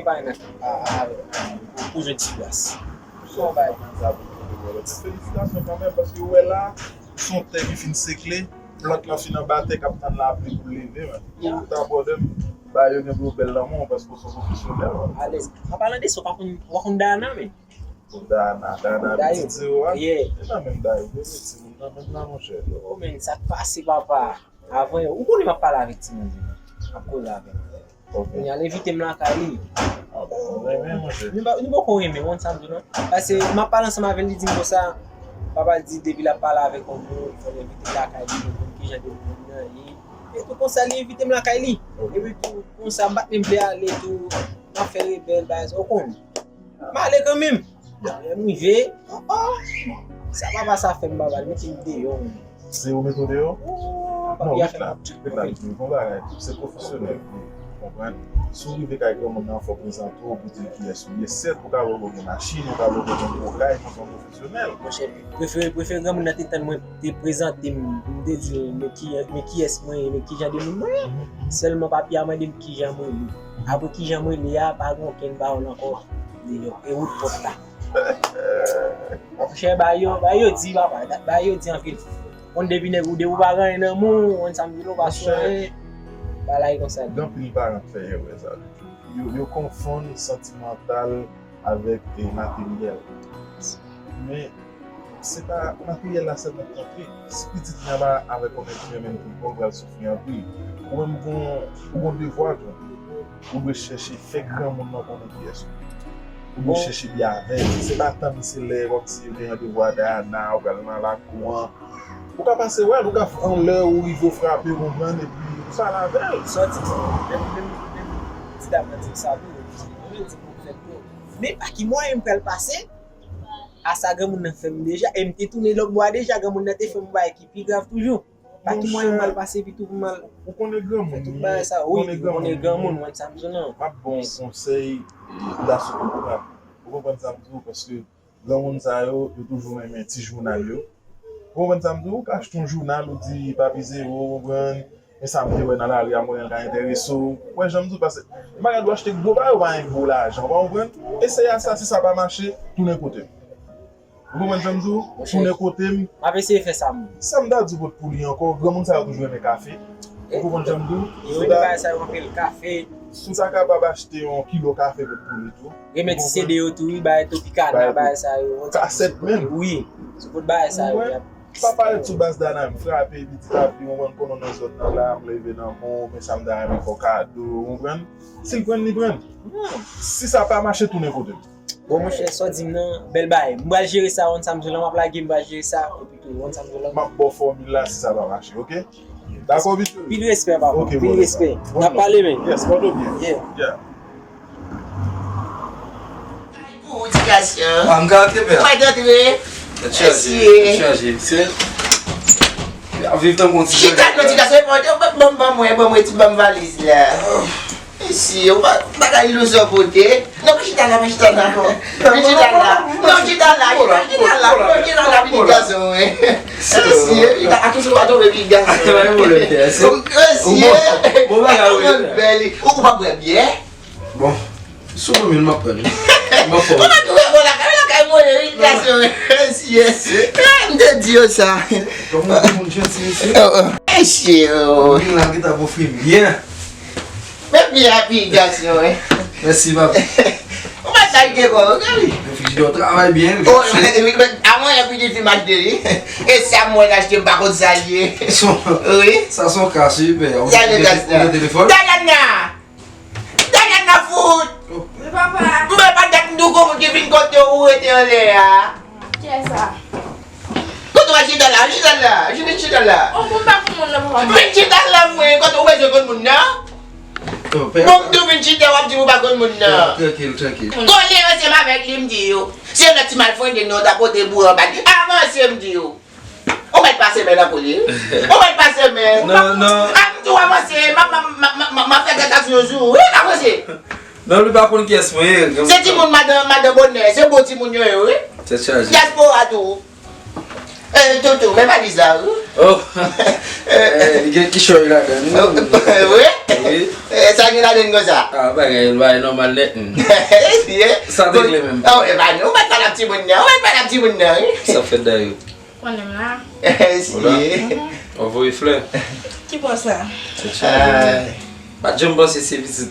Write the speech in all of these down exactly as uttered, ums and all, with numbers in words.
gen pay nèt a, a, pou, pou jwenn ti gras. Son bay konn sa pou kote bwè lòt. Felisitasyon kanmenm, paske ou wè la, son tè ki fin sekle, plant lan fin anba tè k ap tann lapli pou l leve, man. Ou ta pwòblèm, ba yo gen pou yo bèl lanmou, paske w se pwofesyonèl, man. Alèz. An palan de sa, w pa konn, w pa konn Dayana, men. Dana, Dana, pitit zero a. Yeah. E nan menm Dana, yo mete timoun nan menm nan, monchè. Oh, men, sa k pase, papa? Avan yo, ou konnen m ap pale avèk timoun yo. M ap koze avè yo. Ok. Kounye a, l envite m lakay li. Ah, bon, mwen renmen, monchè. Nou pa, nou poko renmen, ou konn sa m di w, non? Paske m ap pale ansanm avè l, li di m konsa, papa l di depi l ap pale avèk yon moun, fò l envite l lakay li, pou l konn kijan de moun nan ye. E tou konsa, li envite m lakay li. Ok. Epi tou, konsa, m pa t menm vle ale tou, m ap fè rebèl, bagay sa, ou konn. M ale kanmenm. Lè m rive, oh, oh. Sa papa sa fè m, papa, l mete m deyò, menm. Se ou mete w deyò? Oh, non, papi a ret fè la, m ret la, ret la, gon bagay, se pwofesyonèl li ye, ou konprann? Si w rive kay granmoun nan, fò w prezante w, pou di l kiyès ou ye. Sèt, ou ka wè w gen machin, ou ka wè w gen gwo kay, konsa w pwofesyonèl. Monchè, prefere, prefere granmoun nan te tann mwen, te prezante m, m te di l, men ki, men kiyès mwen ye, men kijan de moun mwen ye. Mhm. Sèlman papi a mande m kijan mwen ye. Apre kijan mwen ye a, pa gen okenn pawòl ankò deyò, e wout pòt la. Monchè, ba yo, ba yo di, papa, ba yo di anpil. Konn depi nèg ou de ou pa gen anyen nan men w, konn sa m di l, ou pa sou anyen. Bagay konsa. Gen anpil paran k fè erè sa tou. Yo, yo konfonn santimantal avèk, eh, materyèl. Men, se pa materyèl la sèlman k konte. Si pitit li anba avèk yon nèg ki renmen l tou pran, pral soufri anpil. Ou menm gon, ou gon devwa tou. Ou dwe chèche fè granmoun nan konnen kiyès ou ye. Ou dwe chèche byen avè l. Se pa tann se lè kòmsi ou gen randevou a Dayana, ou pral nan lakou an. Ou ka pase wè l, ou ka f-, anlè ou rive ou frape, ou konprann, epi ou pale avè l. Sòti, menm, menm, menm ti dam nan di m sa tou, li di, mwen menm di pou m fè l tou. Men pa ki mwayen m pral pase, a sa granmoun nan fè m deja, e m te tounen lòtbò a deja, granmoun nan te fè m yon bagay ki pi grav toujou. Pa ki mwayen m pral pase epi tou pou m al. Ou konnen granmoun, fè tout bagay sa, wi, ou konnen granmoun, ou konn sa m di w, non. M ap ba w yon konsèy, e, la sou konprann. Ou konprann sa m di w, paske granmoun sa yo, yo toujou renmen ti jounal yo. Ou konprann sa m di w, ou ka achte yon jounal, ou di, Papi Zewo, ou konprann, men sa m te wè nan lari a, m wè l ka enterese w. Ou wè jan m di w, paske m pa gen dwa achte gwo bagay, ou pa gen gwo lajan, ou pa konprann? Eseye a sa, si sa pa mache, tounen kote m. Ou konprann sa m di w? Tounen kote m. M ap eseye fè sa, m. Sa m ta di w pot pou li ankò, granmoun sa yo toujou renmen kafe. Ou konprann sa m di w? Yo renmen bagay sa yo anpil, kafe. Si w ta kapab achte yon kilo kafe pot pou li tou. Renmen ti C D yo tou, wi, bagay Topikana, bagay sa yo. Kasèt menm. Wi, se pot bagay sa yo. Pa parèt sou baz Dana, m frape, li di, Papi, ou konprann, konnen nan zòn nan la, m leve nan men w, men sa m ta renmen fè w kado, ou konprann? Si l pran, li pran. Si sa pa mache, tounen kote m. Bon, monchè, sa w di m nan, bèl bagay. M pral jere sa, yon samdi lan, m ap lage, m pral jere sa, epi tou, yon samdi lan. M ap ba w fòmil la, si sa pa mache, oke? Dakò, mesye? Pil respè, papa. Oke, pil respè. N ap pale, men. Yes, pòte w byen. Yeah. Yeah. Pou ti gason. Ah, m ka antre, pè? Ou pa t antre? Tèt chaje, tèt chaje. Se, ap viv tankou yon ti gason. Chita non, ti gason, ban, ban, ban mwen, ban mwen, ti ban m valiz la. Mesye, ou pa, pa ka ilouzyon pote. Non, pa chita la, pa chita la. Non, chita la. Non, chita la, chita, chita la. Non, chita la, pitit gason, wi. Mesye, chita, atouch ou pa tonbe, pitit gason. Mesye, bon bagay, wi. Ou pa bwè byè? Bon, sou mwen menm, m ap pran li. M ap pran li. Ou pa tonbe bon lakay, lakay mwen, wi, pitit gason, wi. Mesye, m te di yo sa. Kòman ou moun janti, mesye? Mesye, oh. Moun la gentan ofri m byen. Men byen, pitit gason, wi. Mèsi, papi. Ou pa salye kò w, gade. Refrijidè w travay byen, wi. Oh, wi, men, a mwen, epi di fi m achte li. E sa mwen achte, m pa konn sa l ye. Wi. Sa se yon ka, wi, pè. Sa se yon ka, sa. Ou gen telefòn? Dayana! Dayana fout! Oh. Wi, papa. M pa, pa dat m di w gon moun ki vin kote ou rete anlè a. Kiyès sa? Kote w al chita la? Chita la. Chita, chita la. Oh, bon, m pa konn moun nan, papa. Vin chita la, mwen. Kote ou bezwen konn moun nan? Oh, pè. Bon, m tou vin chita, w ap di m ou pa konn moun nan. Trankil, trankil. Kole ansanm avèk li, m di yo. Se lòt ti malfrende nou ta pote boure anba li. Avanse, m di yo. Ou mèt pase men nan kou li. Ou mèt pase men. Non, non. A, m di w avanse, m ap, m ap, m ap, m ap, m ap fè gras sou yon jou. Wi, avanse. Non, li pa konn kiyès mwen ye. Se timoun madan, madan Bonè, se bon timoun yo ye, wi. Tèt chaje. Dyaspora tou. Eh, Toto, men valiz la, wi. Oh. Eh, li gen kichòy ladan l, wi. Wi. Eh, sa gen ladan l konsa? Ah, bagay, bagay nòmal nèt, hmm. Sa regle menm. Oh, e pa nou, ou pa t pale ap timoun nan, ou pa t pale ap timoun nan, wi. Sa fèt dayè? Konnen m la. Esye. Ou la? Ou voye flè. Ki bò sa? Tèt chaje. Pa t janm panse se pitit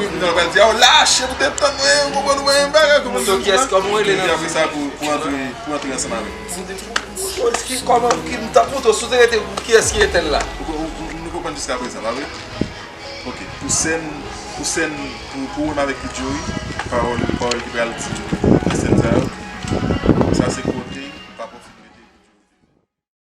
wi, non, pral di, "A, w lache, ou te tann mwen, ou konprann mwen, bagay, konprann mwen." Kiyès kòman w rele nan apre sa pou, pou antre, pou antre ansanm avè m. Kòman ki m t ap montre w, si w te rete, kiyès ki entèl la? Ou, ou, ou, nou konprann jiska prezan, pa vre? Ok, pou sèn, pou sèn, pou, pou wè m avèk Kidjo, wi, pawòl, pawòl ki pral di.